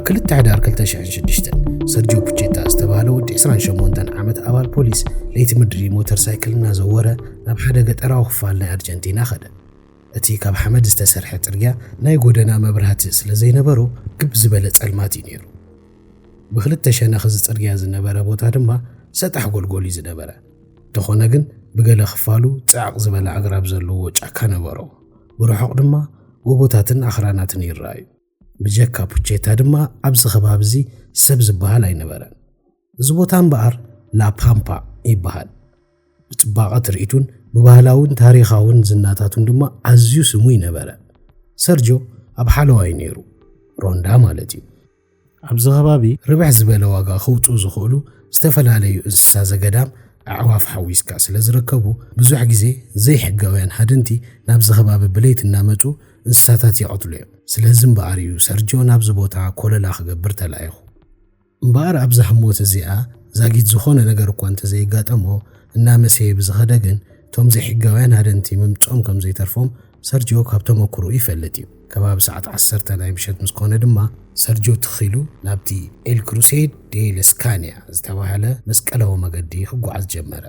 ክልተ ሕዳር ክልተ ሽሕን ሽዱሽተን፣ ሰርጆ ፑቼታ ዝተባህለ ወዲ ዕስራን ሸሞንተን ዓመት ኣባል ፖሊስ፣ ለይቲ ምድሪ ሞተር ሳይክል እናዘወረ ናብ ሓደ ገጠራዊ ክፋል ናይ ኣርጀንቲና ኸደ። እቲ ካብ ሓመድ ዝተሰርሐ ጽርግያ ናይ ጎደና መብራህቲ ስለ ዘይነበሮ፣ ግብ ዝበለ ጸልማት እዩ ነይሩ። ብኽልተ ሸነኽ እዚ ጽርግያ ዝነበረ ቦታ ድማ ሰጣሕ ጎልጎል እዩ ዝነበረ። እንተኾነ ግን፣ ብገለ ክፋሉ ጽዕቕ ዝበለ ኣግራብ ዘለዎ ጫካ ነበሮ። ብርሑቕ ድማ ጎቦታትን ኣኽራናትን ይረኣዩ። ብጀካ ፑቼታ ድማ ኣብዚ ከባቢ እዚ ሰብ ዝበሃል ኣይነበረን። እዚ ቦታ እምበኣር ላፓምፓ ይበሃል። ብጽባቐ ትርኢቱን ብባህላውን ታሪኻውን ዝናታቱን ድማ ኣዝዩ ስሙይ ነበረ። ሰርጆ ኣብ ሓለዋይ ነይሩ፣ ሮንዳ ማለት እዩ። ኣብዚ ከባቢ ርብሕ ዝበለ ዋጋ ከውጽኡ ዝኽእሉ ዝተፈላለዩ እንስሳ ዘገዳም፣ ኣዕዋፍ ሓዊስካ ስለ ዝርከቡ፣ ብዙሕ ግዜ ዘይሕጋውያን ሃደንቲ ናብዚ ከባቢ ብለይቲ እናመጹ እንስሳታት ይቐትሉ እዮም። ስለዚ እምበኣር እዩ ሰርጆ ናብዚ ቦታ ኮለላ ክገብር ተላኢኹ። እምበኣር ኣብዛ ህሞት እዚኣ ዛጊት ዝኾነ ነገር እኳ እንተዘይጋጠሞ፣ እናመሰየ ብዝኸደ ግን፣ እቶም ዘይሕጋውያን ሃደንቲ ምምጾም ከም ዘይተርፎም ሰርጆ ካብ ተመክሮ ይፈልጥ እዩ። ከባቢ ሰዓት ዓሰርተ ናይ ምሸት ምስ ኮነ ድማ፣ ሰርጆ ትኽ ኢሉ ናብቲ ኤል ክሩሴድ ዴ ለስካንያ ዝተባህለ መስቀላዊ መገዲ ክጓዓዝ ጀመረ።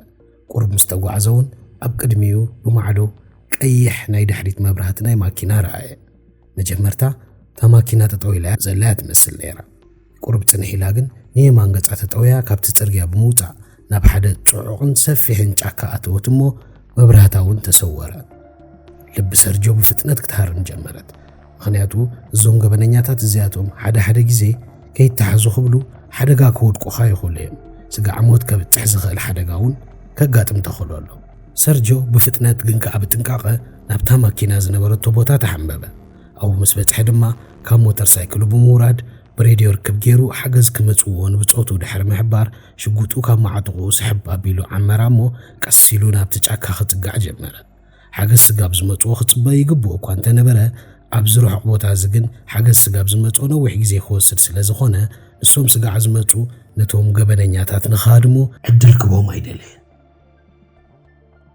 ቁሩብ ምስ ተጓዕዘ እውን፣ ኣብ ቅድሚኡ ብማዕዶ ቀይሕ ናይ ድሕሪት መብራህቲ ናይ ማኪና ረኣየ። መጀመርታ፣ እታ ማኪና ጠጠው ኢላ ዘላ እያ ትመስል ነይራ። ቁሩብ ጽንሕ ኢላ ግን፣ ንየማን ገጻ ተጠውያ ካብቲ ጽርግያ ብምውጻእ፣ ናብ ሓደ ጽዑቕን ሰፊሕን ጫካ ኣተወት እሞ፣ መብራህታ እውን ተሰወረ። ልቢ ሰርጆ ብፍጥነት ክትሃርም ጀመረት። ምኽንያቱ፣ እዞም ገበነኛታት እዚኣቶም ሓደ ሓደ ግዜ ከይተሓዙ ክብሉ ሓደጋ ከወድቁኻ ይኽእሉ እዮም። ስጋዕ ሞት ከብጽሕ ዝኽእል ሓደጋ እውን ከጋጥም ተኽእሎ ኣሎ። ሰርጆ ብፍጥነት ግን ከኣ ብጥንቃቐ ናብታ ማኪና ዝነበረቶ ቦታ ተሓንበበ። ኣብኡ ምስ በጽሐ ድማ፣ ካብ ሞተር ሳይክሉ ብምውራድ፣ ብሬድዮ ርክብ ገይሩ ሓገዝ ክመጽዎ ንብጾቱ ድሕሪ ምሕባር፣ ሽጉጡ ካብ መዓጥቕኡ ስሕብ ኣቢሉ ዓመራ እሞ፣ ቀስ ኢሉ ናብቲ ጫካ ክጽጋዕ ጀመረ። ሓገዝ ስጋብ ዝመጽዎ ክጽበ ይግብኦ እኳ እንተነበረ፣ ኣብዚ ርሑቕ ቦታ እዚ ግን ሓገዝ ስጋብ ዝመጽዎ ነዊሕ ግዜ ክወስድ ስለ ዝኾነ፣ እሶም ስጋዕ ዝመጹ ነቶም ገበነኛታት ንኽሃድሙ ዕድል ክቦም ኣይደለየን።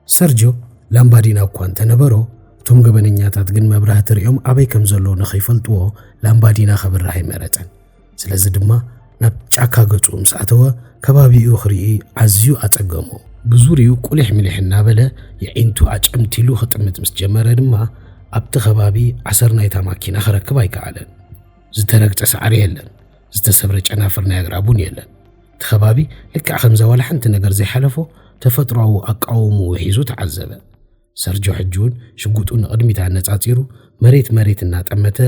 ሰርጆ ላምባዲና እኳ እንተነበሮ፣ እቶም ገበነኛታት ግን መብራህቲ ሪኦም ኣበይ ከም ዘሎ ንኸይፈልጥዎ፣ ላምባዲና ከብርህ ኣይመረጸን። ስለዚ ድማ ናብ ጫካ ገጹ ምስ ኣተወ፣ ከባቢኡ ክርኢ ኣዝዩ ኣጸገሞ። ብዙሪኡ ቁሊሕ ምሊሕ እናበለ፣ የዒንቱ ኣጨምቲሉ ክጥምት ምስ ጀመረ ድማ፣ ኣብቲ ከባቢ ኣሰር ናይታ ማኪና ክረክብ ኣይከኣለን። ዝተረግጸ ሳዕሪ የለን፣ ዝተሰብረ ጨናፍር ናይ ኣግራብ እውን የለን። እቲ ከባቢ ልክዕ ከምዛ ዋላ ሓንቲ ነገር ዘይሓለፎ ተፈጥሮኣዊ ኣቃውምኡ ሒዙ ተዓዘበ። ሰርጆ ሕጂ እውን ሽጉጡ ንቕድሚት ኣነጻጺሩ፣ መሬት መሬት እናጠመተ፣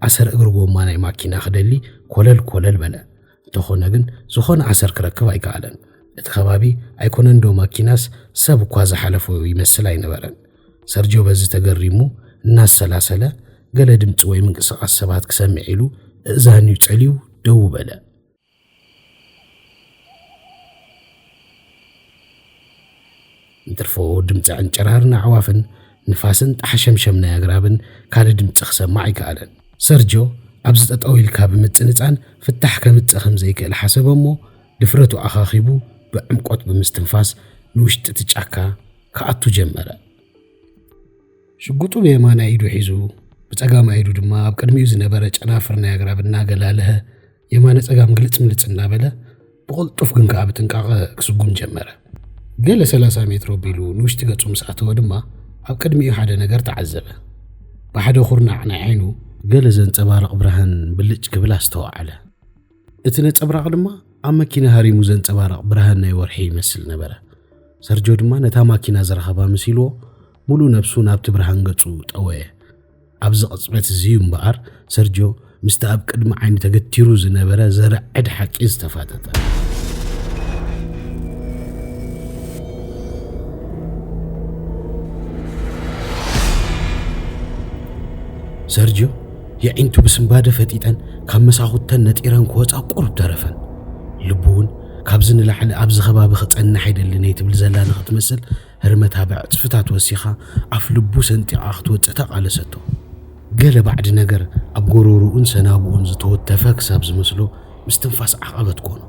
ኣሰር እግሪ ጎማ ናይ ማኪና ክደሊ ኮለል ኮለል በለ። እንተኾነ ግን፣ ዝኾነ ኣሰር ክረክብ ኣይከኣለን። እቲ ከባቢ ኣይኮነን ዶ ማኪናስ፣ ሰብ እኳ ዝሓለፎ ይመስል ኣይነበረን። ሰርጆ በዚ ተገሪሙ እናሰላሰለ፣ ገለ ድምጺ ወይ ምንቅስቓስ ሰባት ክሰምዕ ኢሉ፣ እእዛኑ ጸልዩ ደው በለ። እንትርፎ ድምጺ ዕንጭራርን ኣዕዋፍን፣ ንፋስን ጣሕሸምሸም ናይ ኣግራብን ካልእ ድምጺ ክሰማዕ ኣይከኣለን። ሰርጆ ኣብዚ ጠጠው ኢልካ ብምጽንጻን ፍታሕ ከምጽእ ከም ዘይክእል ሓሰበ እሞ፣ ድፍረቱ ኣኻኺቡ ብዕምቆት ብምስትንፋስ ንውሽጢ እቲ ጫካ ክኣቱ ጀመረ። ሽጉጡ ብየማናይ ኢዱ ሒዙ፣ ብጸጋማይ ኢዱ ድማ ኣብ ቅድሚኡ ዝነበረ ጨናፍር ናይ ኣግራብ እናገላለሀ፣ የማነ ጸጋም ግልጽ ምልጽ እናበለ፣ ብቕልጡፍ ግን ከኣ ብጥንቃቐ ክስጉም ጀመረ። ገለ ሰላሳ ሜትሮ ኣቢሉ ንውሽጢ ገጹ ምስ ኣተወ ድማ፣ ኣብ ቅድሚኡ ሓደ ነገር ተዓዘበ። ብሓደ ኩርናዕ ናይ ዓይኑ፣ ገለ ዘንጸባርቕ ብርሃን ብልጭ ክብል ኣስተወዓለ። እቲ ነጸብራቕ ድማ ኣብ መኪና ሃሪሙ ዘንጸባርቕ ብርሃን ናይ ወርሒ ይመስል ነበረ። ሰርጆ ድማ ነታ ማኪና ዝረኸባ መሲልዎ፣ ሙሉእ ነብሱ ናብቲ ብርሃን ገጹ ጠወየ። ኣብዚ ቅጽበት እዚ እዩ እምበኣር፣ ሰርጆ ምስቲ ኣብ ቅድሚ ዓይኑ ተገቲሩ ዝነበረ ዘርዕድ ሓቂ ዝተፋጠጠ። ሰርጆ የዒንቱ ብስንባደ ፈጢጠን ካብ መሳኹተን ነጢረን ክወጻ ቁሩብ ተረፈን። ልቡ እውን ካብዚ ንላዕሊ ኣብዚ ከባቢ ክጸንሕ ኣይደልን እየ ትብል ዘላ ንኽትመስል፣ ህርመታ ብዕጽፍታት ወሲኻ ኣፍ ልቡ ሰንጢቓ ክትወጽእ ተቓለሰቶ። ገለ ባዕዲ ነገር ኣብ ጎሮሮኡን ሰናብኡን ዝተወተፈ ክሳብ ዝመስሎ፣ ምስትንፋስ ዓቐበት ኮኖ።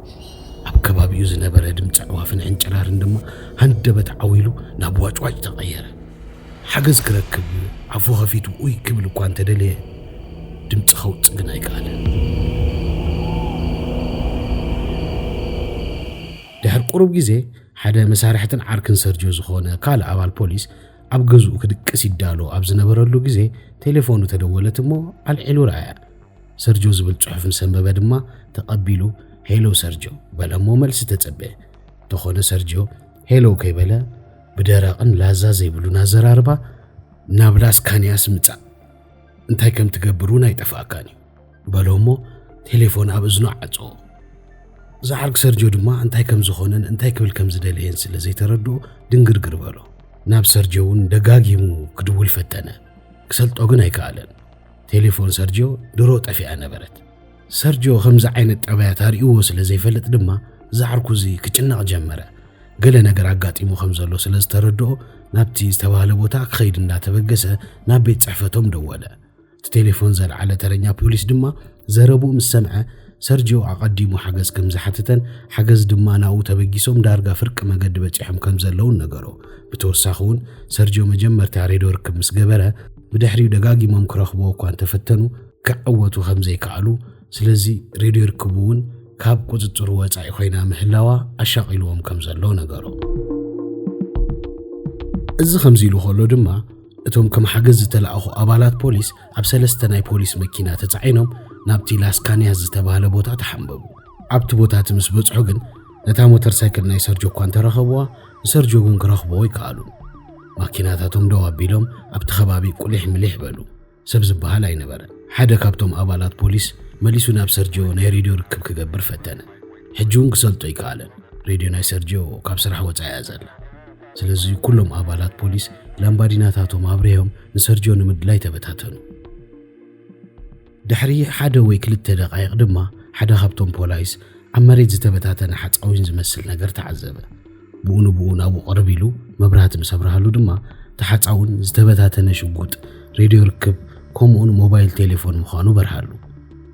ኣብ ከባቢኡ ዝነበረ ድምጺ ኣዕዋፍን ዕንጭራርን ድማ ሃንደበት ዓው ኢሉ ናብ ዋጭዋጭ ተቐየረ። ሓገዝ ክረክብ ኣፉ ኸፊቱ ኡይ ክብል እኳ እንተደለየ፣ ድምጺ ከውጽእ ግን ኣይከኣለን። ቁሩብ ግዜ ሓደ መሳርሕትን ዓርክን ሰርጆ ዝኾነ ካልእ ኣባል ፖሊስ ኣብ ገዝኡ ክድቅስ ይዳሎ ኣብ ዝነበረሉ ግዜ ቴሌፎኑ ተደወለት እሞ ኣልዒሉ ረኣያ። ሰርጆ ዝብል ጽሑፍ ምስ ኣንበበ ድማ ተቐቢሉ፣ "ሄሎ ሰርጆ" በለ እሞ መልሲ ተጸበየ። እንተኾነ ሰርጆ ሄሎ ከይበለ ብደረቕን ላዛ ዘይብሉን ኣዘራርባ፣ "ናብ ላስ ካንያስ ምጻእ፣ እንታይ ከም ትገብር እውን ኣይጠፍኣካን እዩ" በሎ እሞ ቴሌፎን ኣብ እዝኑ ዓጸዎ። ዝዓርግ ሰርጆ ድማ እንታይ ከም ዝኾነን እንታይ ክብል ከም ዝደለየን ስለ ዘይተረድኦ ድንግርግር በሎ። ናብ ሰርጆ እውን ደጋጊሙ ክድውል ፈተነ። ክሰልጦ ግን ኣይከኣለን። ቴሌፎን ሰርጆ ድሮ ጠፊኣ ነበረት። ሰርጆ ከምዚ ዓይነት ጠባያት ኣርእይዎ ስለ ዘይፈልጥ ድማ ዝዓርኩ እዚ ክጭነቕ ጀመረ። ገለ ነገር ኣጋጢሙ ከም ዘሎ ስለ ዝተረድኦ ናብቲ ዝተባህለ ቦታ ክኸይድ እንዳተበገሰ ናብ ቤት ጽሕፈቶም ደወለ። እቲ ቴሌፎን ዘልዓለ ተረኛ ፖሊስ ድማ ዘረብኡ ምስ ሰምዐ ሰርጆ ኣቐዲሙ ሓገዝ ከም ዝሓተተን ሓገዝ ድማ ናብኡ ተበጊሶም ዳርጋ ፍርቂ መገዲ በጺሖም ከም ዘለውን ነገሮ። ብተወሳኺ እውን ሰርጆ መጀመርታ ሬድዮ ርክብ ምስ ገበረ ብድሕሪኡ ደጋጊሞም ክረኽብዎ እኳ እንተፈተኑ ክዕወቱ ከም ዘይከኣሉ፣ ስለዚ ሬድዮ ርክቡ እውን ካብ ቁጽጽሩ ወጻኢ ኮይና ምህላዋ ኣሻቒልዎም ከም ዘሎ ነገሮ። እዚ ከምዚ ኢሉ ከሎ ድማ እቶም ከም ሓገዝ ዝተላእኹ ኣባላት ፖሊስ ኣብ ሰለስተ ናይ ፖሊስ መኪና ተጻዒኖም ናብቲ ላስ ካንያስ ዝተባህለ ቦታ ተሓንበቡ። ኣብቲ ቦታ እቲ ምስ በጽሑ ግን ነታ ሞተር ሳይክል ናይ ሰርጆ እኳ እንተረኸብዋ ንሰርጆ ግን ክረኽብዎ ኣይከኣሉን። ማኪናታቶም ደው ኣቢሎም ኣብቲ ከባቢ ቁሊሕ ምሊሕ በሉ። ሰብ ዝበሃል ኣይነበረን። ሓደ ካብቶም ኣባላት ፖሊስ መሊሱ ናብ ሰርጆ ናይ ሬድዮ ርክብ ክገብር ፈተነ። ሕጂ እውን ክሰልጦ ኣይከኣለን። ሬድዮ ናይ ሰርጆ ካብ ስራሕ ወጻኢ እያ ዘላ። ስለዚ ኩሎም ኣባላት ፖሊስ ላምባዲናታቶም ኣብሪሆም ንሰርጆ ንምድላይ ተበታተኑ። ድሕሪ ሓደ ወይ ክልተ ደቃይቕ ድማ ሓደ ካብቶም ፖላይስ ኣብ መሬት ዝተበታተነ ሓጻዊን ዝመስል ነገር ተዓዘበ። ብኡ ንብኡ ናብኡ ቅርብ ኢሉ መብራህቲ ምስ ኣብርሃሉ ድማ እቲ ሓጻውን ዝተበታተነ ሽጉጥ፣ ሬድዮ ርክብ ከምኡውን ሞባይል ቴሌፎን ምዃኑ በርሃሉ።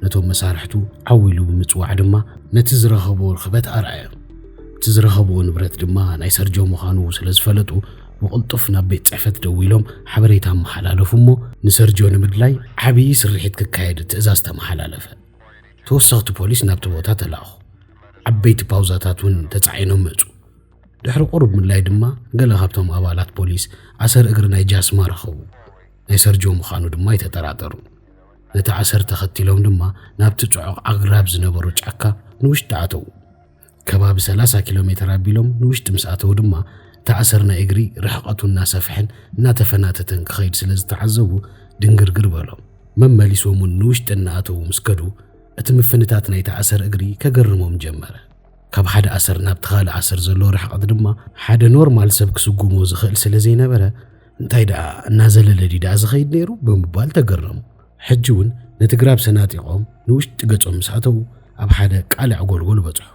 ነቶም መሳርሕቱ ዓው ኢሉ ብምጽዋዕ ድማ ነቲ ዝረኸቦ ርኽበት ኣርኣዮም። እቲ ዝረኸብዎ ንብረት ድማ ናይ ሰርጆ ምዃኑ ስለ ዝፈለጡ ብቕልጡፍ ናብ ቤት ጽሕፈት ደዊሎም ሓበሬታ ኣመሓላለፉ እሞ ንሰርጆ ንምድላይ ዓብዪ ስርሒት ክካየድ ትእዛዝ ተመሓላለፈ። ተወሰኽቲ ፖሊስ ናብቲ ቦታ ተላእኹ። ዓበይቲ ፓውዛታት እውን ተጻዒኖም መጹ። ድሕሪ ቁሩብ ምድላይ ድማ ገለ ካብቶም ኣባላት ፖሊስ ኣሰር እግሪ ናይ ጃስማ ረኸቡ። ናይ ሰርጆ ምዃኑ ድማ ኣይተጠራጠሩን። ነቲ ኣሰር ተኸቲሎም ድማ ናብቲ ጽዑቕ ኣግራብ ዝነበሮ ጫካ ንውሽጢ ኣተዉ። ከባቢ ሰላሳ ኪሎ ሜተር ኣቢሎም ንውሽጢ ምስ ኣተዉ ድማ እቲ ኣሰር ናይ እግሪ ርሕቐቱ እናሰፍሐን እናተፈናተተን ክኸይድ ስለ ዝተዓዘቡ ድንግርግር በሎም። መመሊሶም እውን ንውሽጢ እናኣተዉ ምስ ከዱ እቲ ምፍንታት ናይቲ ኣሰር እግሪ ከገርሞም ጀመረ። ካብ ሓደ ኣሰር ናብቲ ካልእ ኣሰር ዘሎ ርሕቐት ድማ ሓደ ኖርማል ሰብ ክስጉሞ ዝኽእል ስለ ዘይነበረ እንታይ ደኣ እናዘለለ ድዩ ደኣ ዝኸይድ ነይሩ ብምባል ተገረሙ። ሕጂ እውን ነቲ ግራብ ሰናጢቖም ንውሽጢ ገጾም ምስ ኣተዉ ኣብ ሓደ ቃልዕ ጎልጎል በጽሑ።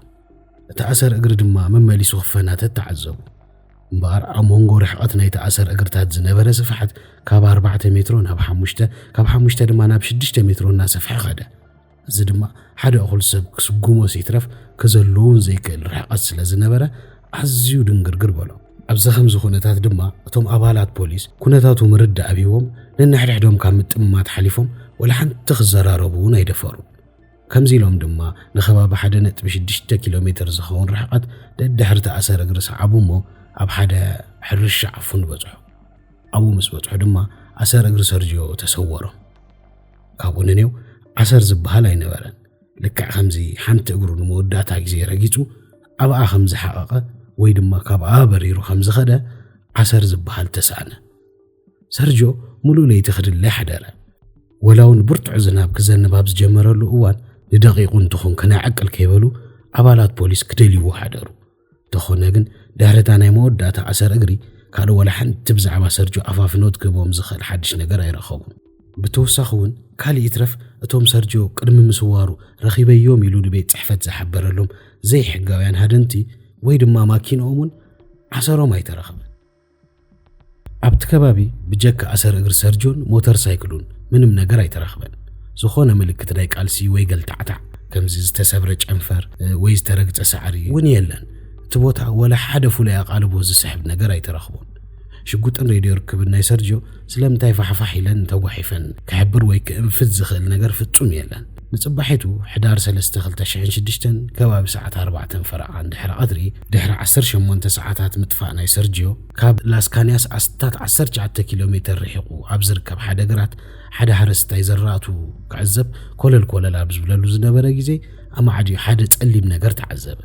እቲ ኣሰር እግሪ ድማ መመሊሱ ክፈናተት ተዓዘቡ። እምበኣር ኣብ መንጎ ርሕቐት ናይቲ ኣሰር እግርታት ዝነበረ ስፍሓት ካብ ኣርባዕተ ሜትሮ ናብ ሓሙሽተ፣ ካብ ሓሙሽተ ድማ ናብ ሽዱሽተ ሜትሮ እናሰፍሐ ኸደ። እዚ ድማ ሓደ እኹል ሰብ ክስጉሞስ ይትረፍ ክዘልውን ዘይክእል ርሕቐት ስለ ዝነበረ ኣዝዩ ድንግርግር በሎ። ኣብዚ ከምዚ ኩነታት ድማ እቶም ኣባላት ፖሊስ ኩነታቱ ምርዳእ ኣብዎም ነንሕድሕዶም ካብ ምጥምማት ሓሊፎም ወላ ሓንቲ ክዘራረቡ እውን ኣይደፈሩን። ከምዚ ኢሎም ድማ ንከባቢ ሓደ ነጥቢ ሽዱሽተ ኪሎ ሜተር ዝኸውን ርሕቐት ደድሕሪ እቲ ኣሰር እግሪ ሰዓቡ እሞ ኣብ ሓደ ሕርሻ ዓፉን በጽሑ። ኣብኡ ምስ በጽሑ ድማ ኣሰር እግሪ ሰርጅዮ ተሰወሮም። ካብኡ ንኔው ዓሰር ዝበሃል ኣይነበረን። ልክዕ ከምዚ ሓንቲ እግሩ ንመወዳእታ ግዜ ረጊጹ ኣብኣ ከም ዝሓቐቐ ወይ ድማ ካብኣ በሪሩ ከም ዝኸደ ዓሰር ዝበሃል ተሳእነ። ሰርጆ ሙሉእ ለይቲ ክድለ ሓደረ። ወላ እውን ብርቱዕ ዝናብ ክዘንብ ኣብ ዝጀመረሉ እዋን ንደቂቑ እንትኹን ከነይ ዕቅል ከይበሉ ኣባላት ፖሊስ ክደልይዎ ሓደሩ። እንተኾነ ግን ድሕሪ እታ ናይ መወዳእታ ኣሰር እግሪ ካልእ ወላ ሓንቲ ብዛዕባ ሰርጆ ኣፋፍኖት ክህቦም ዝኽእል ሓድሽ ነገር ኣይረኸቡን። ብተወሳኺ እውን ካልእ ይትረፍ እቶም ሰርጆ ቅድሚ ምስዋሩ ረኺበዮም ኢሉ ንቤት ጽሕፈት ዝሓበረሎም ዘይሕጋውያን ሃደንቲ ወይ ድማ ማኪንኦም እውን ዓሰሮም ኣይተረኽበን። ኣብቲ ከባቢ ብጀካ ኣሰር እግሪ ሰርጆን ሞተር ሳይክሉን ምንም ነገር ኣይተረኽበን። ዝኾነ ምልክት ናይ ቃልሲ ወይ ገልታዕታዕ ከምዚ ዝተሰብረ ጨንፈር ወይ ዝተረግጸ ሳዕሪ እውን የለን። እቲ ቦታ ወላ ሓደ ፍሉይ ኣቓልቦ ዝስሕብ ነገር ኣይተረኽቦን። ሽጉጥን ሬድዮ ርክብን ናይ ሰርጆ ስለምንታይ ፋሕፋሕ ኢለን ተጓሒፈን ክሕብር ወይ ክእንፍት ዝኽእል ነገር ፍጹም የለን። ንጽባሒቱ ሕዳር ሰለስተ ክልተ ሽሕን ሽዱሽተን ከባቢ ሰዓት ኣርባዕተ ፈረቓ ድሕሪ ቀትሪ፣ ድሕሪ ዓሰርተ ሸሞንተ ሰዓታት ምጥፋእ ናይ ሰርጂዮ፣ ካብ ላስካንያስ ኣስታት ዓሰርተ ትሽዓተ ኪሎ ሜተር ርሒቑ ኣብ ዝርከብ ሓደ ግራት ሓደ ሓረስታይ ዘራእቱ ክዕዘብ ኮለል ኮለል ኣብ ዝብለሉ ዝነበረ ግዜ፣ ኣማዕድዩ ሓደ ጸሊም ነገር ተዓዘበ።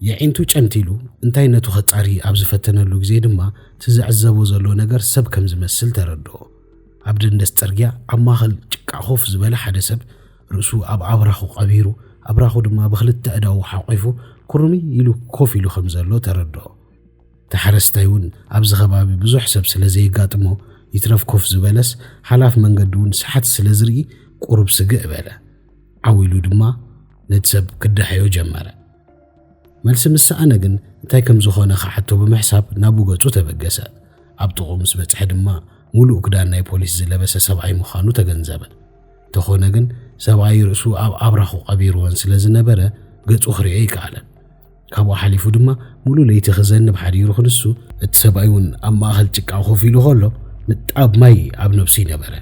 የዒንቱ ጨንቲሉ እንታይ ነቱ ከጻሪ ኣብ ዝፈተነሉ ግዜ ድማ፣ እቲ ዝዕዘቦ ዘሎ ነገር ሰብ ከም ዝመስል ተረድኦ። ኣብ ደንደስ ጽርግያ ኣብ ማእከል ጭቃ ኮፍ ዝበለ ሓደ ሰብ፣ ርእሱ ኣብ ኣብራኹ ቀቢሩ፣ ኣብራኹ ድማ ብኽልተ ኣእዳዉ ሓቂፉ፣ ኩርምይ ኢሉ ኮፍ ኢሉ ከም ዘሎ ተረድኦ። እቲ ሓረስታይ እውን ኣብዚ ከባቢ ብዙሕ ሰብ ስለ ዘይጋጥሞ፣ ይትረፍ ኮፍ ዝበለስ ሓላፍ መንገዲ እውን ሰሓት ስለ ዝርኢ፣ ቁሩብ ስግእ በለ። ዓው ኢሉ ድማ ነቲ ሰብ ክዳሕዮ ጀመረ። መልሲ ምስ ሰኣነ ግን እንታይ ከም ዝኾነ ክሓቶ ብምሕሳብ ናብኡ ገጹ ተበገሰ። ኣብ ጥቕኡ ምስ በጽሐ ድማ፣ ምሉእ ክዳን ናይ ፖሊስ ዝለበሰ ሰብኣይ ምዃኑ ተገንዘበ። እንተኾነ ግን፣ ሰብኣይ ርእሱ ኣብ ኣብራኹ ቀቢርወን ስለ ዝነበረ፣ ገጹ ክርእዮ ኣይከኣለን። ካብኡ ሓሊፉ ድማ፣ ምሉእ ለይቲ ክዘንብ ሓዲሩ ክንሱ፣ እቲ ሰብኣይ እውን ኣብ ማእከል ጭቃ ኮፍ ኢሉ ከሎ፣ ንጣብ ማይ ኣብ ነብሱ ይነበረ።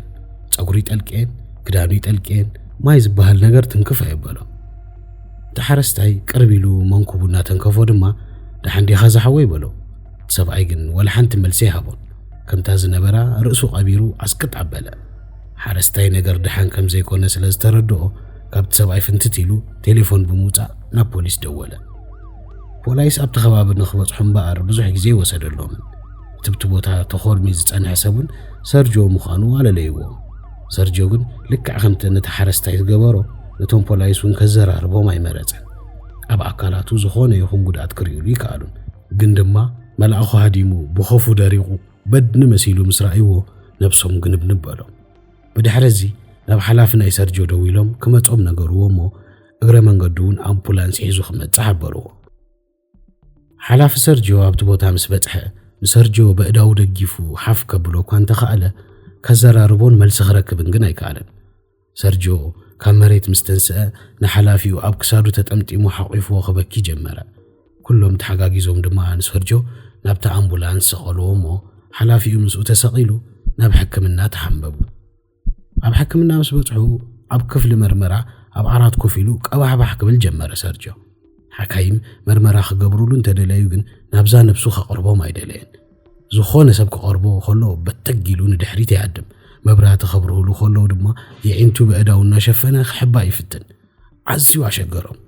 ጸጉሩ ይጠልቅየን፣ ክዳኑ ይጠልቅየን፣ ማይ ዝበሃል ነገር ትንክፍ ኣየበሎ። እቲ ሓረስታይ ቅርብ ኢሉ መንኩቡ እናተንከፎ ድማ፣ "ደሓን ዲኻ ዝሓወይ?" በሎ። እቲ ሰብኣይ ግን ወላ ሓንቲ መልሲ ኣይሃቦን። ከምታ ዝነበራ ርእሱ ቀቢሩ ኣስቅጥ ኣበለ። ሓረስታይ ነገር ደሓን ከም ዘይኮነ ስለ ዝተረድኦ፣ ካብቲ ሰብኣይ ፍንትት ኢሉ ቴሌፎን ብምውጻእ ናብ ፖሊስ ደወለ። ፖላይስ ኣብቲ ከባቢ ንኽበጽሑ እምበኣር ብዙሕ ግዜ ወሰደሎምን። እቲ ብቲ ቦታ ተኾርሚ ዝጸንሐ ሰብን ሰርጆ ምዃኑ ኣለለይዎ። ሰርጆ ግን ልክዕ ከምቲ ነቲ ሓረስታይ ዝገበሮ፣ ነቶም ፖላይስ እውን ከዘራርቦም ኣይመረጸን። ኣብ ኣካላቱ ዝኾነ ይኹን ጉድኣት ክርእዩሉ ይከኣሉን። ግን ድማ መልኣኹ ሃዲሙ፣ ብኸፉ ደሪቑ፣ በድኒ መሲሉ ምስ ረኣይዎ፣ ነብሶም ግንብንብ በሎም። ብድሕሪ እዚ ናብ ሓላፊ ናይ ሰርጆ ደዊሎም ክመጾም ነገርዎ እሞ፣ እግረ መንገዱ እውን ኣምቡላንስ ሒዙ ክመጽእ ሓበርዎ። ሓላፊ ሰርጆ ኣብቲ ቦታ ምስ በጽሐ፣ ንሰርጆ በእዳዉ ደጊፉ ሓፍ ከብሎ እኳ እንተኸኣለ፣ ከዘራርቦን መልሲ ክረክብን ግን ኣይከኣለን። ሰርጆ ካብ መሬት ምስ ተንስአ፣ ንሓላፊኡ ኣብ ክሳዱ ተጠምጢሙ ሓቂፍዎ ክበኪ ጀመረ። ኩሎም ተሓጋጊዞም ድማ ንሰርጆ ናብታ ኣምቡላንስ ሰቐልዎ እሞ፣ ሓላፊኡ ምስኡ ተሰቒሉ ናብ ሕክምና ተሓንበቡ። ኣብ ሕክምና ምስ በጽሑ፣ ኣብ ክፍሊ መርመራ ኣብ ዓራት ኮፍ ኢሉ ቀባሕባሕ ክብል ጀመረ ሰርጆ። ሓካይም መርመራ ክገብሩሉ እንተደለዩ ግን፣ ናብዛ ነብሱ ከቕርቦም ኣይደለየን። ዝኾነ ሰብ ክቐርቦ ከሎ በተግ ኢሉ ንድሕሪት ይሃድም። መብራህቲ ከብርሁሉ ከለዉ ድማ፣ የዒንቱ በእዳው እናሸፈነ ክሕባእ ይፍትን። ኣዝዩ ኣሸገሮም።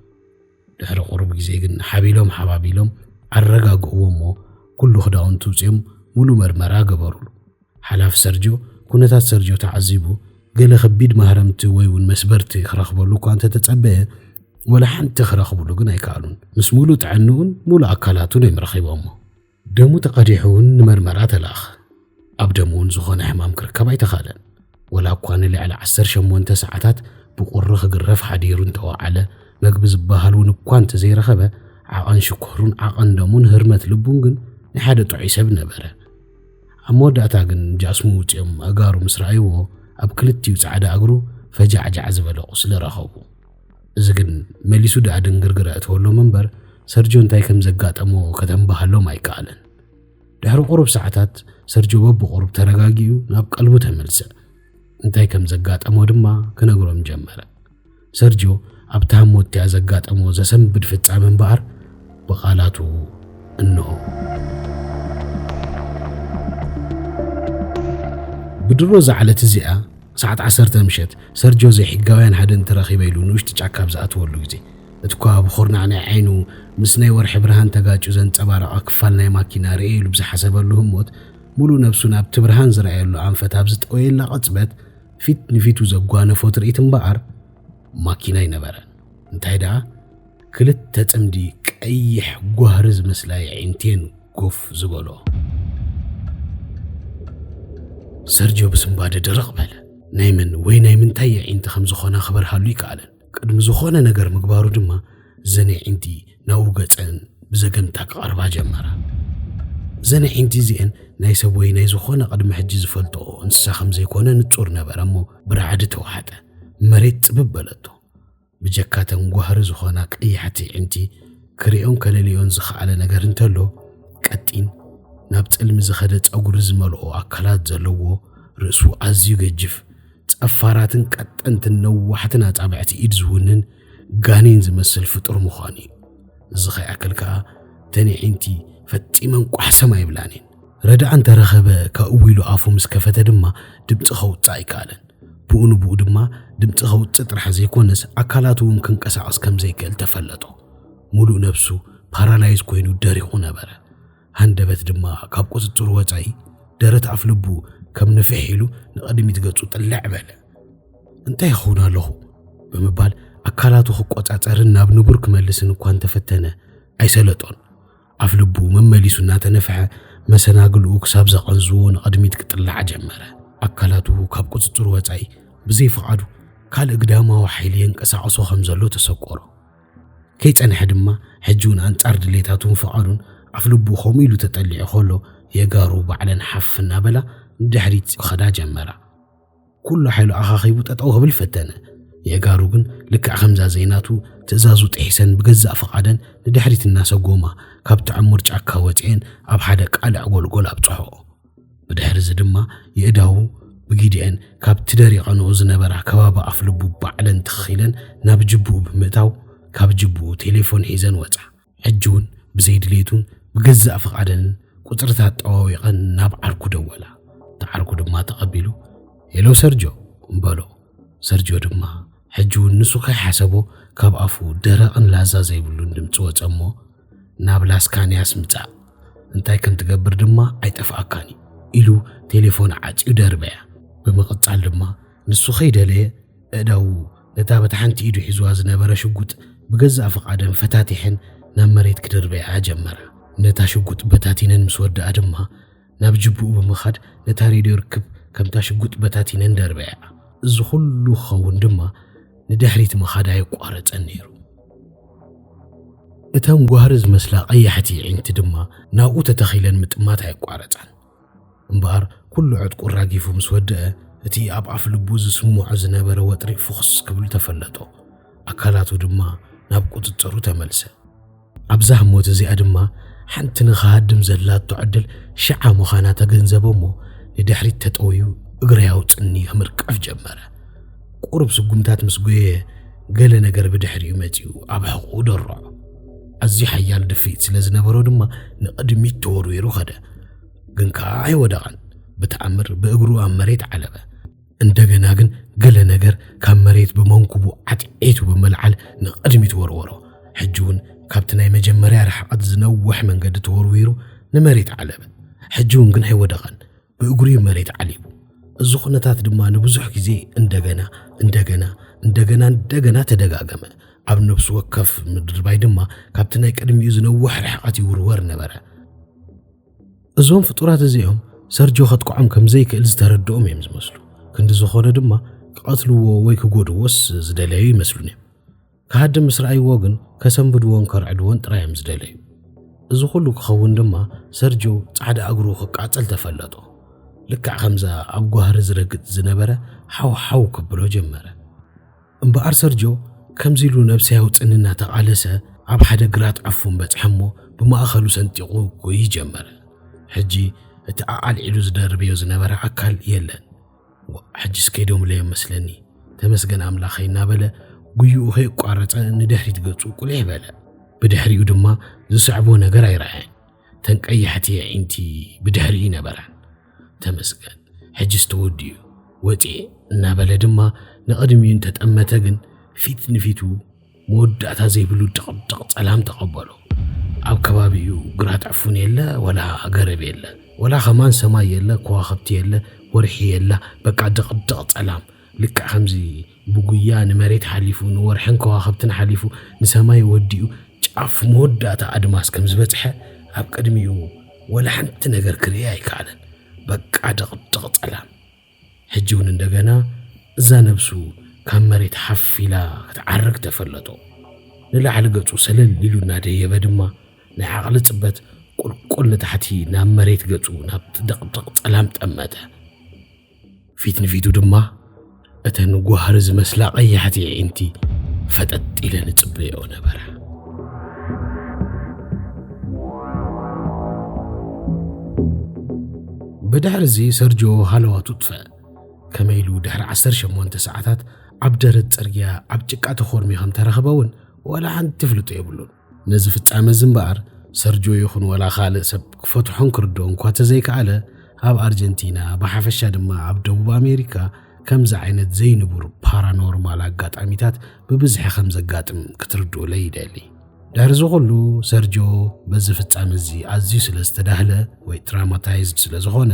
ድሕሪ ቁሩብ ግዜ ግን ሓቢሎም ሓባቢሎም ኣረጋግእዎ እሞ፣ ኩሉ ክዳውንቱ ኣውጺኦም ሙሉ መርመራ ገበሩሉ። ሓላፊ ሰርጆ ኩነታት ሰርጆ ተዓዚቡ፣ ገለ ከቢድ ማህረምቲ ወይ እውን መስበርቲ ክረኽበሉ እኳ እንተተጸበየ፣ ወላ ሓንቲ ክረኽብሉ ግን ኣይከኣሉን። ምስ ሙሉ ጥዕንኡን ሙሉ ኣካላቱን እዮም ረኺቦሞ። ደሙ ተቐዲሑ እውን ንመርመራ ተላእኸ። ኣብ ደሙ እውን ዝኾነ ሕማም ክርከብ ኣይተኻእለን። ወላ እኳ ንልዕሊ ዓሰርተ ሸሞንተ ሰዓታት ብቁሪ ክግረፍ ሓዲሩ እንተወዓለ፣ መግቢ ዝበሃል እውን እኳ እንተዘይረኸበ፣ ዓቐን ሽኮሩን ዓቐን ደሙን ህርመት ልቡን ግን ናይ ሓደ ጥዑይ ሰብ ነበረ። ኣብ መወዳእታ ግን ጃስሙ ውፅኦም ኣእጋሩ ምስ ረኣይዎ፣ ኣብ ክልቲኡ ጻዕዳ እግሩ ፈጃዕጃዕ ዝበለ ቁስሊ ረኸቡ። እዚ ግን መሊሱ ደኣ ድንግርግር ኣእተወሎም እምበር፣ ሰርጆ እንታይ ከም ዘጋጠሞ ከተንብሃሎም ኣይከኣለን። ድሕሪ ቁሩብ ሰዓታት ሰርጆ በብቁሩብ ተረጋጊኡ ናብ ቀልቡ ተመልሰ። እንታይ ከም ዘጋጠሞ ድማ ክነግሮም ጀመረ። ሰርጆ ኣብታ ህሞት እቲኣ ዘጋጠሞ ዘሰንብድ ፍጻመ እምበኣር ብቓላቱ እንሆ። ብድሮ እዛ ዕለት እዚኣ ሰዓት ዓሰርተ ምሸት ሰርጆ ዘይሕጋውያን ሃደንቲ ረኺበ ኢሉ ንኡሽቲ ጫካ ኣብ ዝኣተወሉ ግዜ፣ እቲ እኳ ብኹርናዕ ናይ ዓይኑ ምስ ናይ ወርሒ ብርሃን ተጋጭዩ ዘንጸባረቐ ክፋል ናይ ማኪና ርእየ ኢሉ ብዝሓሰበሉ ህሞት፣ ሙሉእ ነብሱ ናብቲ ብርሃን ዝረኣየሉ ኣንፈት ኣብ ዝጠወየላ ቅጽበት፣ ፊት ንፊቱ ዘጓነፎ ትርኢት እምበኣር ማኪና ኣይነበረን። እንታይ ደኣ፣ ክልተ ጽምዲ ቀይሕ ጓህሪ ዝመስላ የዒንቲ'የን ጎፍ ዝበሎ። ሰርጆ ብስንባደ ድርቕ በለ። ናይ መን ወይ ናይ ምንታይ የዒንቲ ከም ዝኾና ክበርሃሉ ይከኣለን። ቅድሚ ዝኾነ ነገር ምግባሩ ድማ፣ እዘን የዒንቲ ናብኡ ገጸን ብዘገምታ ክቐርባ ጀመራ። እዘን የዒንቲ እዚኤን ናይ ሰብ ወይ ናይ ዝኾነ ቅድሚ ሕጂ ዝፈልጦ እንስሳ ከም ዘይኮነ ንጹር ነበረ እሞ፣ ብራዕዲ ተዋሕጠ። መሬት ጽብብ በለቶ። ብጀካ ተን ጓህሪ ዝኾና ቀያሕቲ ኣዒንቲ፣ ክርእዮን ከለልዮን ዝኸኣለ ነገር እንተሎ፣ ቀጢን፣ ናብ ጸልሚ ዝኸደ ጸጉሪ ዝመልኦ ኣካላት ዘለዎ፣ ርእሱ ኣዝዩ ገጅፍ፣ ጸፋራትን ቀጠንትን ነዋሕትን ኣጻብዕቲ ኢድ ዝውንን ጋኔን ዝመስል ፍጡር ምዃኑ እዩ። እዚ ከይኣክል ከኣ እተን ኣዒንቲ ፈጺመን ቋሕሰም ኣይብላን እየን። ረድኣ እንተረኸበ ካብኡ ኢሉ ኣፉ ምስ ከፈተ ድማ ድምጺ ከውጽእ ኣይከኣለን። ብኡ ንብኡ ድማ ድምጺ ከውጽእ ጥራሕ ዘይኮነስ ኣካላቱ እውን ክንቀሳቐስ ከም ዘይክእል ተፈለጦ። ሙሉእ ነብሱ ፓራላይዝ ኮይኑ ደሪቑ ነበረ። ሃንደበት ድማ ካብ ቁጽጽሩ ወጻኢ ደረት ኣፍልቡ ከም ንፍሕ ኢሉ ንቕድሚት ገጹ ጥልዕ በለ። እንታይ ይኸውን ኣለኹ ብምባል ኣካላቱ ክቆጻጸርን ናብ ንቡር ክመልስን እኳ እንተፈተነ ኣይሰለጦን። ኣፍልቡ መመሊሱ እናተነፍሐ መሰናግልኡ ክሳብ ዘቐንዝዎ ንቕድሚት ክጥላዕ ጀመረ። ኣካላቱ ካብ ቁጽጽሩ ወጻኢ ብዘይ ፍቓዱ ካልእ ግዳማዊ ሓይሊ የንቀሳቕሶ ከም ዘሎ ተሰቆሮ። ከይጸንሐ ድማ ሕጂ እውን ኣንጻር ድሌታቱን ፍቓዱን ኣፍልቡ ከምኡ ኢሉ ተጠሊዑ ከሎ የጋሩ ባዕለን ሓፍ እናበላ ንድሕሪት ክኸዳ ጀመራ። ኩሉ ሓይሉ ኣኻኺቡ ጠጠው ክብል ፈተነ። የጋሩ ግን ልክዕ ከምዛ ዘይናቱ ትእዛዙ ጥሒሰን ብገዛእ ፍቓደን ንድሕሪት እናሰጎማ ካብ ተዕሙር ጫካ ወጺኤን ኣብ ሓደ ቃልዕ ጎልጎል ኣብጽሖ። ብድሕሪ እዚ ድማ የእዳዉ ብጊዲአን ካብቲ ደሪቐንኦ ዝነበራ ከባቢ ኣፍልቡ ባዕለን ትኺለን ናብ ጅብኡ ብምእታው ካብ ጅብኡ ቴሌፎን ሒዘን ወጻ። ሕጂ እውን ብዘይ ድሌቱን ብገዛእ ፍቓደንን ቁጽርታት ጠዋዊቐን ናብ ዓርኩ ደወላ። እቲ ዓርኩ ድማ ተቐቢሉ "ሄሎ ሰርጆ" በሎ። ሰርጆ ድማ ሕጂ እውን ንሱ ከይሓሰቦ ካብ ኣፉ ደረቕን ላዛ ዘይብሉን ድምጺ ወጸ እሞ "ናብ ላስካንያስ ምጻእ፣ እንታይ ከም ትገብር ድማ ኣይጠፍኣካን እዩ" ኢሉ ቴሌፎን ዓጽዩ ደርበያ። ብምቕጻል ድማ ንሱ ከይደለየ ኣእዳዉ ነታ በታ ሓንቲ ኢዱ ሒዝዋ ዝነበረ ሽጉጥ ብገዛእ ፍቓደን ፈታቲሐን ናብ መሬት ክድርበያ ጀመራ። ነታ ሽጉጥ በታቲነን ምስ ወደኣ ድማ ናብ ጅብኡ ብምኻድ ነታ ሬድዮ ርክብ ከምታ ሽጉጥ በታቲነን ደርበያ። እዚ ኩሉ ክኸውን ድማ ንድሕሪት ምኻድ ኣየቋረጸን ነይሩ። እተን ጓህሪ ዝመስላ ቀያሕቲ ኣዒንቲ ድማ ናብኡ ተተኺለን ምጥማት ኣየቋረጻን። እምበኣር ኩሉ ዕጥቁ ራጊፉ ምስ ወደአ እቲ ኣብ ኣፍ ልቡ ዝስምዖ ዝነበረ ወጥሪ ፍኹስ ክብል ተፈለጦ። ኣካላቱ ድማ ናብ ቁጽጽሩ ተመልሰ። ኣብዛ ህሞት እዚኣ ድማ ሓንቲ ንኽሃድም ዘላቶ ዕድል ሽዓ ምዃና ተገንዘበ እሞ ንድሕሪት ተጠውዩ እግረይ ኣውጽኒ ክምርቀፍ ጀመረ። ቁሩብ ስጉምታት ምስ ጎየየ ገለ ነገር ብድሕሪኡ መጺኡ ኣብ ሕቑኡ ደርዖ። ኣዝዩ ሓያል ድፍኢት ስለ ዝነበሮ ድማ ንቕድሚት ተወርዊሩ ኸደ። ግን ከኣ ኣይወደቐን። ብተኣምር ብእግሩ ኣብ መሬት ዓለበ። እንደገና ግን ገለ ነገር ካብ መሬት ብመንኩቡ ዓትዒቱ ብምልዓል ንቕድሚት ወርወሮ። ሕጂ እውን ካብቲ ናይ መጀመርያ ርሕቐት ዝነውሕ መንገዲ ተወርዊሩ ንመሬት ዓለበ። ሕጂ እውን ግን ኣይወደቐን። ብእግሩ እዩ መሬት ዓሊቡ። እዚ ኩነታት ድማ ንብዙሕ ግዜ እንደገና፣ እንደገና፣ እንደገና፣ እንደገና ተደጋገመ። ኣብ ነፍሲ ወከፍ ምድርባይ ድማ ካብቲ ናይ ቅድሚኡ ዝነውሕ ርሕቐት ይውርወር ነበረ። እዞም ፍጡራት እዚኦም ሰርጆ ከጥቅዖም ከም ዘይክእል ዝተረድኦም እዮም ዝመስሉ። ክንዲ ዝኾነ ድማ ክቐትልዎ ወይ ክጎድዎስ ዝደለዩ ይመስሉን እዮም። ክሃድም ምስ ረኣይዎ ግን ከሰንብድዎን ከርዕድዎን ጥራይ እዮም ዝደለዩ። እዚ ኩሉ ክኸውን ድማ ሰርጆ ጻዕዳ እግሩ ክቃጸል ተፈለጦ። ልክዕ ከምዛ ኣብ ጓህሪ ዝረግጥ ዝነበረ ሓው ሓው ከብሎ ጀመረ። እምበኣር ሰርጆ ከምዚ ኢሉ ነብሰይ ኣውጽኒ እናተቓለሰ ኣብ ሓደ ግራት ዕፉን በጽሐ እሞ ብማእኸሉ ሰንጢቑ ጎይ ጀመረ። ሕጂ እቲ ኣኣልዒሉ ዝደርብዮ ዝነበረ ኣካል የለን። "ዋ፣ ሕጂስ ከይዶምለዮም መስለኒ፣ ተመስገን ኣምላኸይ" እናበለ ጉይኡ ከየቋረጸ ንድሕሪት ገጹ ቁሊሕ በለ። ብድሕሪኡ ድማ ዝስዕቦ ነገር ኣይረኣየን። ተን ቀያሕቲ ኣዒንቲ ብድሕሪኡ ይነበራን። "ተመስገን፣ ሕጂስ ተወዲኡ፣ ወጺኤ" እናበለ ድማ ንቕድሚኡ እንተጠመተ ግን ፊት ንፊቱ መወዳእታ ዘይብሉ ድቕድቕ ጸላም ተቐበሎ። ኣብ ከባቢኡ ግራት ዕፉን የለ፣ ወላ ገረብ የለ፣ ወላ ከማን ሰማይ የለ፣ ከዋኽብቲ የለ፣ ወርሒ የላ፣ በቃ ድቕድቕ ጸላም። ልክዕ ከምዚ ብጉያ ንመሬት ሓሊፉ፣ ንወርሕን ከዋኽብትን ሓሊፉ፣ ንሰማይ ወዲኡ፣ ጫፍ መወዳእታ ኣድማስ ከም ዝበጽሐ፣ ኣብ ቅድሚኡ ወላ ሓንቲ ነገር ክርኢ ኣይከኣለን። በቃ ድቕድቕ ጸላም። ሕጂ እውን እንደገና እዛ ነብሱ ካብ መሬት ሓፍ ኢላ ክትዓርግ ተፈለጦ። ንላዕሊ ገጹ ሰለል ኢሉ እናደየበ ድማ ናይ ዓቕሊ ጽበት ቁልቁል ንታሕቲ ናብ መሬት ገጹ ናብቲ ድቕድቕ ጸላም ጠመተ። ፊት ንፊቱ ድማ እተን ጓህሪ ዝመስላ ቀያሕቲ ኣዒንቲ ፈጠጥ ኢለን ይጽበያኦ ነበራ። ብድሕሪ እዚ ሰርጆ ሃለዋቱ ጥፍአ። ከመይ ኢሉ ድሕሪ ዓሰርተ ሸሞንተ ሰዓታት ኣብ ደረት ጽርግያ ኣብ ጭቃ ተኾርሚ ከም ተረኽበ እውን ዋላ ሓንቲ ፍልጦ የብሉን። ነዚ ፍጻመ እዚ እምበኣር ሰርጆ ይኹን ዋላ ካልእ ሰብ ክፈትሖን ክርድኦን እኳ ተዘይከኣለ፣ ኣብ ኣርጀንቲና ብሓፈሻ ድማ ኣብ ደቡብ ኣሜሪካ ከምዚ ዓይነት ዘይንቡር ፓራኖርማል ኣጋጣሚታት ብብዝሒ ከም ዘጋጥም ክትርድኡለይ ይደሊ። ድሕሪ እዚ ኩሉ ሰርጆ በዚ ፍጻመ እዚ ኣዝዩ ስለ ዝተዳህለ ወይ ትራማታይዝድ ስለ ዝኾነ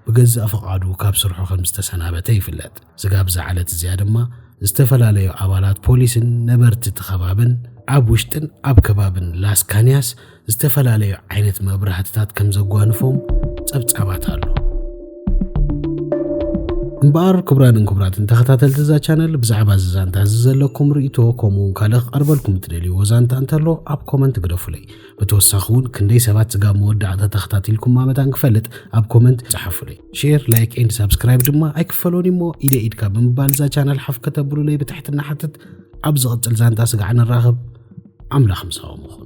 ብገዛእ ፍቓዱ ካብ ስርሑ ከም ዝተሰናበተ ይፍለጥ። ስጋብ እዛ ዕለት እዚኣ ድማ ዝተፈላለዩ ኣባላት ፖሊስን ነበርቲ እቲ ከባብን ኣብ ውሽጥን ኣብ ከባብን ላስ ካንያስ ዝተፈላለዩ ዓይነት መብራህትታት ከም ዘጓንፎም ጸብጻባት ኣሎ። እምበኣር ክቡራንን ክቡራትን ተኸታተልቲ እዛ ቻነል ብዛዕባ እዚ ዛንታ እዚ ዘለኩም ርእይቶ ከምኡ እውን ካልእ ክቐርበልኩም እትደልይዎ ዛንታ እንተሎ ኣብ ኮመንት ግደፉለይ። ብተወሳኺ እውን ክንደይ ሰባት ስጋብ መወዳእታ ተኸታቲልኩማ መታን ክፈልጥ ኣብ ኮመንት ጸሓፉለይ። ሼር፣ ላይክ ኤንድ ሳብስክራይብ ድማ ኣይክፈሎን እሞ ኢደ ኢድካ ብምባል እዛ ቻነል ሓፍ ከተብሉለይ ብትሕትና ሓትት። ኣብ ዝቕጽል ዛንታ ስጋዕ ንራኸብ። ኣምላኽ ምሳኹም ይኹን።